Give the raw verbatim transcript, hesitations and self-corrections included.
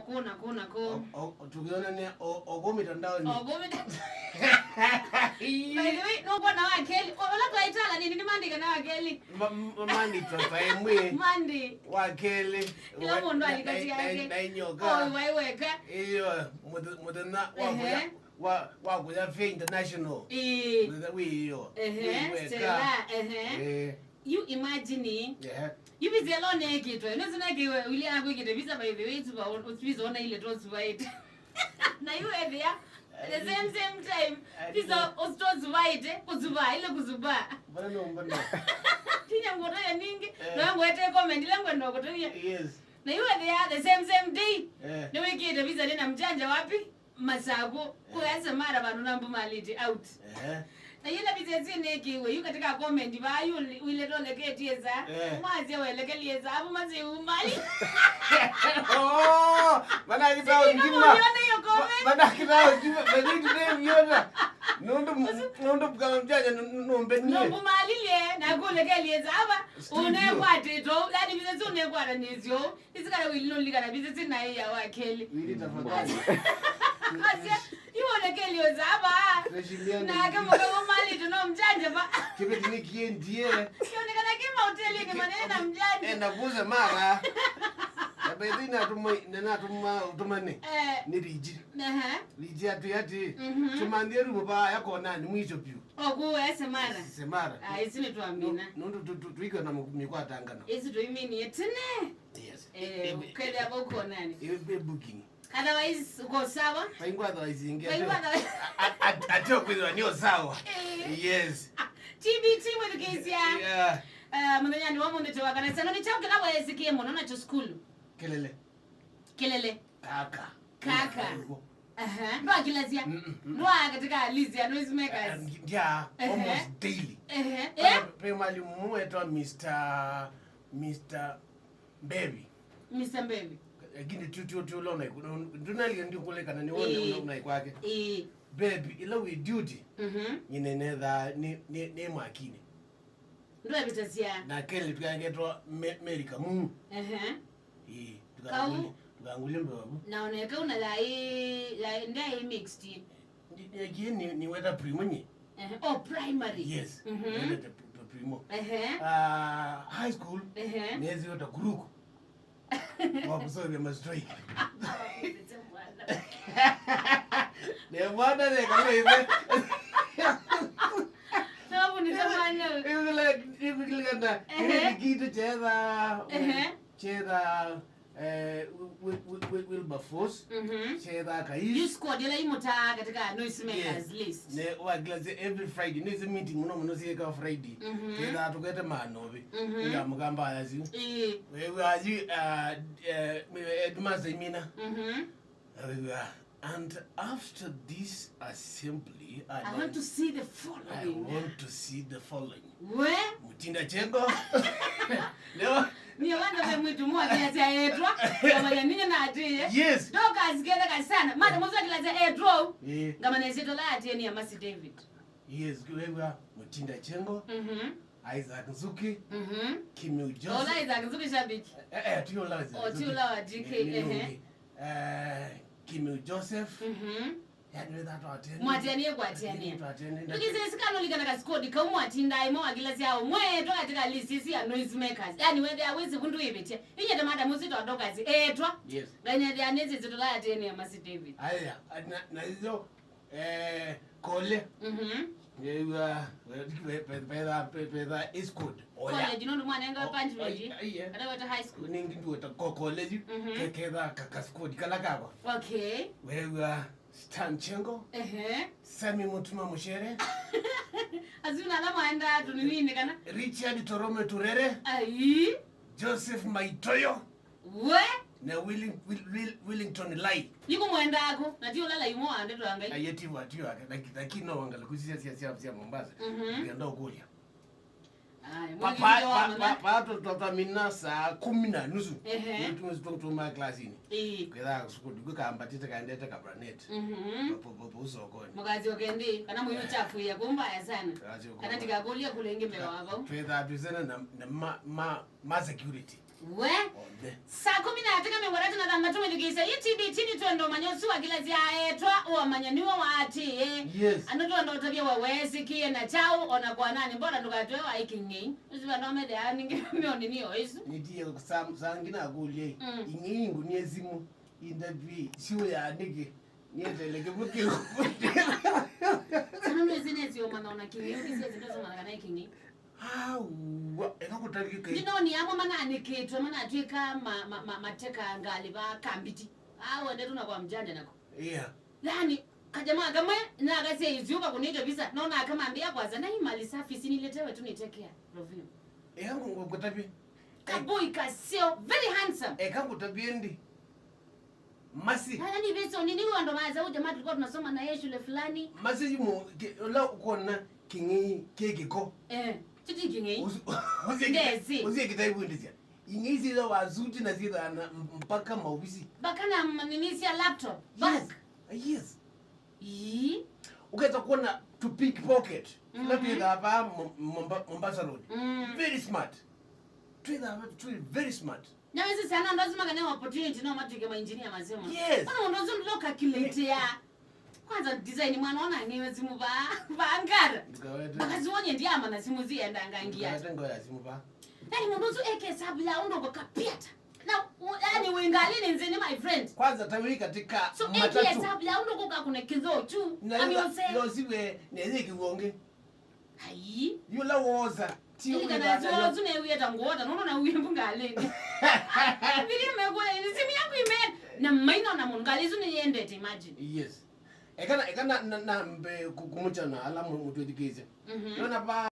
Kũ na kũ na kũ. O, o, tũkĩonania o, o kũ mitandaoni. O kũ mita-, by the way, nũkwona wa kelĩ. O, ũla twaitala nini, nĩ Monday kana wa kelĩ? Ma-, ma-, Monday twa-, twa ĩmwe. Monday. Wa kelĩ. Kĩla mũndũ alikatia yake. Ndainyoka. O, vai weka. Iyo, mũthe-, mũthenya wa kũya, wa, wa kũya Fair International. Ĩĩ. Mũthenya wĩ iyo. Ehe, wĩ weka. Stella, ehe. Eh. You imagine. Yeah. You visa ĩla ũneekĩtwe. Nĩsĩ neekĩwe, Willy akwĩkĩte visa, by the way, tũva-, visa ũnaile tũsuvaĩte. Na yu ethĩa, the same, same time, visa ũtũsuvaĩte, kũsuva, ile kũsuva. Mbona no, mbona? Tinya ngũtavya ningĩ, eh, no ngwete comment, ile ngwenda kũtavya. Yes. Na yu ethĩa, the same, same day, eh, nĩwĩkĩte visa nĩ na mjanja wapi? Masaku, eh, kũya Semara vandũ na Mbumaliti out. Eh. Na yĩla visa ĩsu ĩneekĩiwe, yu katika comment vaa, yu wile toleketie sa, eh, mwasya welekelie sa, avu masiumali. Oh, manakita ũngima. Uliona hiyo comment? Ma-, manakita ũngima, manakita ũngima. Nũndũ m-, nũndũ mkama mjanja nũ-, nũ-, nũmbenie. Nũmbumalilie, na kũlekelie sa, ava, straight ũnekwatĩtwo, yani visa ĩsu ũnekwatanĩsyo. Isikala wili nũlikana visa sinaĩ ya wa kelĩ. Wili tafadhali. Asya, iwonekeli ozava. Nake mũka ũmalĩtwe no mjanja va. Kĩveti nĩ kĩendie. Kĩonekana kĩ mahotelinĩ manene na mjanja. Enda kuuza mara. Na by the way, natuma, na natuma ũtũmane. Eh. Nĩ Riji. Aha. Riji atĩ atĩ. Mhm. Tũmanthie rumo va yakona nĩ mwisho piũ. Oku e Semara. Semara. Ah, isi nĩ twamina. Nũndũ tu-, tu-, tuikana mĩkwatangano. Isi tuiminie tene. Yes. Eh, ukethĩa vau konani. Iwe be booking. Otherwise, uko sawa? Vaingwa otherwise ingi. Vaingwa otherwise. Atio kwithwa nĩ sawa. Eh. Yes. T B T mwĩthukĩĩsya. Yeah. Eh, mũthenyanĩ wa mũnthĩ wa kanisa. No nĩ kyaũ kĩla weesikie mũno nakyo sukulu? Kelele. Kelele. Kaka. Kaka. Aha. Ndwakilasya. Mm, mm, mm. Ndwa katika list ya noise makers. Eh, ndia, ehe, almost daily. Ehe. Pe, eh? Pe mwalimu ũmwe wetwa Mister, Mister Mbevi. Mister Mbevi. Lakini tu, tu, tu, lona iku-, ndunalika ndikulekana ni wone, eh, una, una ikwake. Eh. Mbevi, ila wi duty, mhm, nyine netha ni, ni, ni mwakini. Ndwevitasya. Na kelĩ twangetwa me-, Mary Kamu. Ehe. Ĩĩ, kau, tukanguli-, tukanguli mbevavu. Na ona kau na yaĩ, yaĩ, ndyaĩ mixed. Ndi-, ndi-, yaĩ ni, ni weta primo nye. Ehe. Oh, primary. Yes. Mhm. Weta pri-, pri-, primo. Ehe. Ah, high school. Ehe. Nezi weta kuruku. Wa kusovya mastrike. Ne mwana ne kama hivi. Sababu ni zamani. Hivi like, hivi kilikana. Ehe. Hivi kitu cheza. Ehe. Cheza, eh, wi-, wi-, wi-, wi-, Wilberforce. Mhm. Cheza kaisi. You squad ila imuta katika noise makers, yes, list. Ne, wa kila se-, every Friday. Nĩ isi meeting mũno mũno sieka Friday. Mhm. Cheza tukete manovi. Mhm. Ila mukamba ya siu. Ĩĩ. Wewe azi, uh, uh, headmaster imina. Mhm. Wewe, uh, And after this assembly, I want to see the following. I want to see the following. We? Mutinda Chengo. Leo. Niye wanda ve mwitu mwa kia cha etwa. Kama ya ninye na atiye. Yes. Doka zikele kasana. Mada muzo kila cha etwa. Yeah. Ngama na zito la atiye ni ya Mercy David. Yes, kuwegwa Mutinda Chengo. Mhm. Isaac Nzuki, mhm, Kimiu Joseph. Ola Isaac Nzuki shabiki. Eh, eh, ti ola Isaac Nzuki. Oh, ti ola wa D K, ehe. Eh, Kimiu Joseph. Mhm. Yani, wetha twatianie. Mwatianie kwatianie. Twatianie. Tukise sikano likana kasikodi, kau mwatinda imo wakila siao. Mwe etwa katika list isi ya noise makers. Yani, wetha wezi kundu ibetia. Inye tamada muzito adokazi. Etwa. Yes. Nganya dia nezi zitola atianie ya Mercy David. Aya, na, na hizo Eh, Kole. Mhm. Ngewa, petha, petha, petha, escort. Oya. College, nũndũ mwana enga, oh, punishment. Ai, ai, eh. Kana weta high school. Ningi nduweta ko college, mhm, ke-, ketha ka, ka squad kala kakwa. Okay. Wewa Stan Chengo. Ehe. Sami Mutuma Mushere. Azuna ala mwaenda tunini kana. Richard Torome Turere. Ai. Joseph Maitoyo. We? Na Willing-, Will-, Will-, Willington Lai. Niko mwenda ako, na ti ulala imo ande twangai. Aye ti watu wake, laki-, lakini no wangala kusisia sia, sia, sia Mombasa. Mhm. Ndio ndo kulia. Aya, pa, mwili pa, ndio pa, wamana. Pa, pa, to, to, to, mina saa kumi na nusu. Ehe. Ndio tumezitu-, tuma class ini. Ii. Kwetha sukulu, kwa kamba tete kaendete Kabranet. Mhm. Po, po, po, po, usokoni. Mukazi okendi, kana muyu chafu ya kumba ya sana. Kazi okoni. Kana tikakulia kulenge mbele wako. Kwetha tuzena na, na ma, ma, ma security. We. Onthe. Saa kũmi na ĩtatũ mĩongo ĩtatũ na thanthatũ, mwĩthukĩĩsya. Ii T B T nĩtwenda ũmanya ũsu wa kĩla syaetwa, ũamanya nĩwe waatĩĩe. Yes. Andũ twenda ũtavya we weesĩkĩe na kyaũ, ona kwa nani, mbona ndũkatwe wa iking'ei. Ũsu vandũ amethĩa ningĩ mĩoni nĩyo ĩsu. Nĩtie sam-, sangi nakũlye. Mm. Ing'ei ngũnie simũ. Interview, siu ya nĩkĩ? Nĩeteleke mũkĩu. Sana nĩsĩ nĩsĩ ũmanya ona king'ei, ũkĩsya nĩsĩ ũmanya kana iking'ei. Awa, eka kũtavye kai. Ndinoni amwe mananĩkĩtwe, manatw'ĩka ma, ma, ma, mateka ngalĩ va kambiti. Ah, wende tu na kwa mjanja nako. Yeah. Yani, kajamaa kamwe, nakasya isu kakunĩte visa, no nake mambĩa kwanza, na hii mali safi, si niletewe tu nitekea, Rovino. Eka ngũtavye. Kaboi kaseo, very handsome. Eka ngũtavye ndi. Masi. Na, na ni visa ni, ni wando maza uja matu tulikuwa tunasoma na yeye shule fulani. Masi yumo, ke-, ola ukona king'ei kekiko. Eh, titi king'ei. Usi-, usi-, Ndezi. Usi kitaibu ndizia. Ing'ei zile wa suti na zile na m-, mpaka maubisi. Bakana m-, nini sia laptop. Yes. Bag. Yes. Ii. Ukaweza kuona to pickpocket. Mhm. Na tuweka hapa Mom-, Momba-, Mombasa Road. Mm. Very smart. Tuweka hapa, very smart. Na wĩsĩ syana ndo simaka ne opportunity no matw'ĩke ma engineer ma simu. Yes. Ona mũndũ ũsu ndo calculate ya. Kwanza design mwana ona ngiwe simu ba, ba ngara. Ndukawete. Bakaziwonye ndiama na simu ziendanga ngia. Ndukawete ngo ya simu ba. Yani mũndũ ũsu eke hesabu ya ũndũ kũkapiata. Na, u-, yani wĩ ngalĩnĩ nzĩnĩ, my friend. Kwanza tawi katika So, eke matatu. Hesabu ya ũndũ kũka kuna kĩthoo tu. Na Amiose. Yo siwe ne yiki wonge. Ai. Yũla woza, ti Ili kana wĩthana siwa yo. Ũsu newie ta ngwota, nono na uye mbunga aleni. Vile mekule, ni simu yaku ime. Na maino na mungali isu ni yendete, imagine. Yes. Ekana, ekana na, na mbe ku-, kumuchana ala mu-, mutwethikisya. Mhm. Nona ba